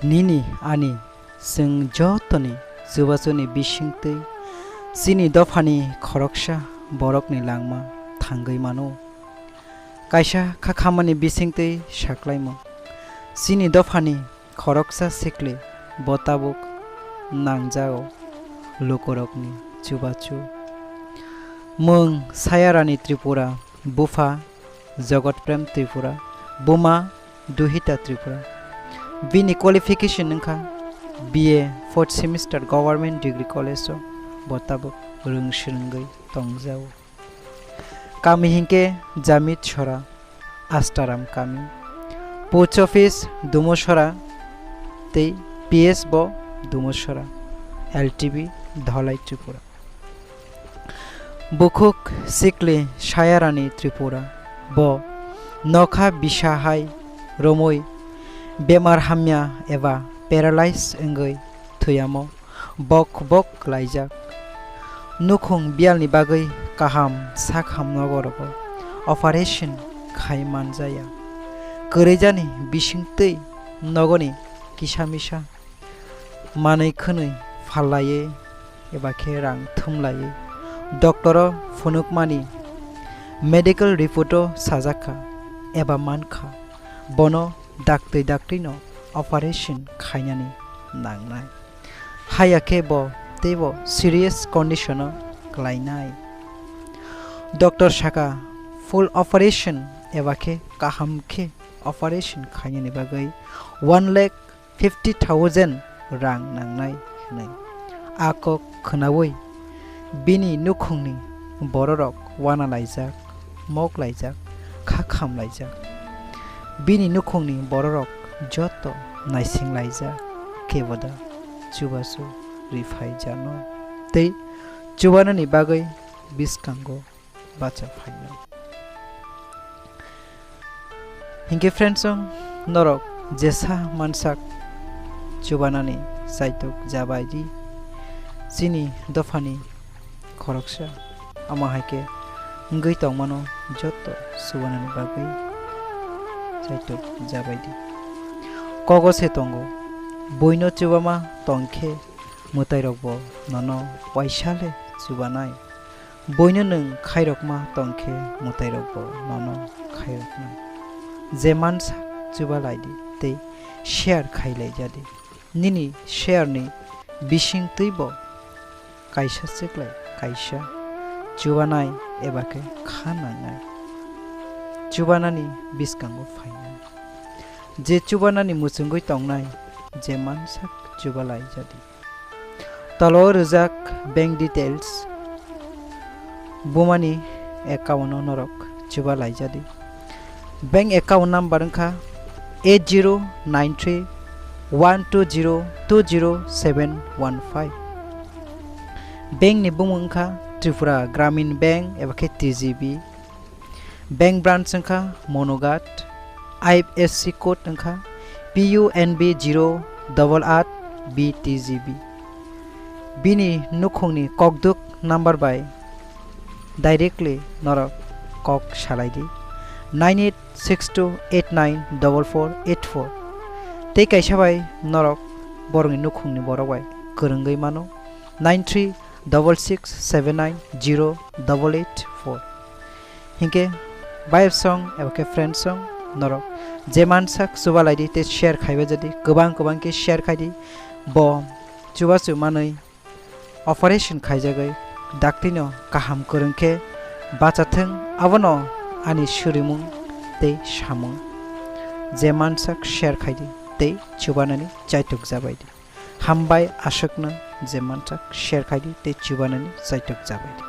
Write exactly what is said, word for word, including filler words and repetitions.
Nini ani chwng jotoni chubachuni bisingtwi chini dophani khoroksa borokni langma thangwi mano. Kaisa kha khamani bisingtwi saklaimung. Chini dophani khoroksa sikli bo tabuk nangjago lukurokni chubachu. Mung Sayarani Tripura, bupha Jogot Prem Tripura, buma Duhita Tripura. Bini qualification wngkha B A fourth semester Government Degree College o bo tabuk rwng swrwngwi tongjago. Kami hinkhe Jamit Sora, Astaram kami. Post office Dumosora tei P S bo Dumosora, L T B Dholai Tripura. Bukhuk sikli Sayarani Tripura, bo nokha bisa hai romwi bemar hamya eba paralyze wngwi thwiyamo bok bok laijak. Nukhung biyalni bagwi kaham sak hamnogo rogo operation khai manjaya. Kwrwijani bisingtwi nogoni kisa misa manwi khwnwi phallaiwi eba khe rang thumlaiwi doctor o phunukmani medical report o sajak kha eba man kha, bono daktwi daktwino operation khainani nangnai. Haya khe bo teibo serious condition o klainai. Doctor saka full operation eba khe kaham khe operation khainani bagwi one lakh fifty thousand rang nangnai hwnwi. A kok khwnaui bini nukhungni bororok wana laijak, mok laijak, kha kham laijak. Bini nukhungni bororok joto naising laijak, keboda chubachu rifai jano tei chubanani bagwi bwskango bacha phainai. Hinkhe friends song, norok jesa mansak chubanani saitok jabai di. Chini dophani khoroksa ama hai khe wngwi tongmano joto chubanani bagwi saitok jabai di. Kogo se tongo, buino chubama tongkhe mwtairokbo nono waisa le chubanai. Buino nwng khairokma tongkhe mwtairokbo nono khairoknai. Je mansak chuba lai di tei share khai lai ja di. Nini share ni bisingtwibo kaisa se kwlai kaisa chubanai eba khe kha nangnai. Chubanani bwskango phainai. Je chubanani muchungwi tongnai, je mansak chuba lai ja di. Tolo rijak bank details, bumani account o norok chuba laija di. Bank account number wngkha eight zero nine three one two zero two zero seven one five. Bank ni bumung wngkha Tripura Gramin Bank eba khe T G B. Bank branch wngkha Monoghat, I F S C code wngkha P U N B zero double eight B T G B. Bini nukhungni kokduk number bai directly norok kok salai di, nine eight six two eight nine double four eight four. Tei kaisa bai norok borokni nukhungni borok bai kwrwngwi mano, nine three double six seven nine zero double eight four. Hinkhe bayap song eba khe friend song norok je mansak chuba lai di tei share khaibai jadi, kwbang kwbang khe share khai di. Bo chubachu manwi operation khaijagwi daktino kaham kwrwng khe bachathwng, abono ani surimung tei samung. Je mansak share khai di tei chubanani chaitok jabai di. Hambai aswkno je mansak share khai di tei chubanani chaitok jabai di.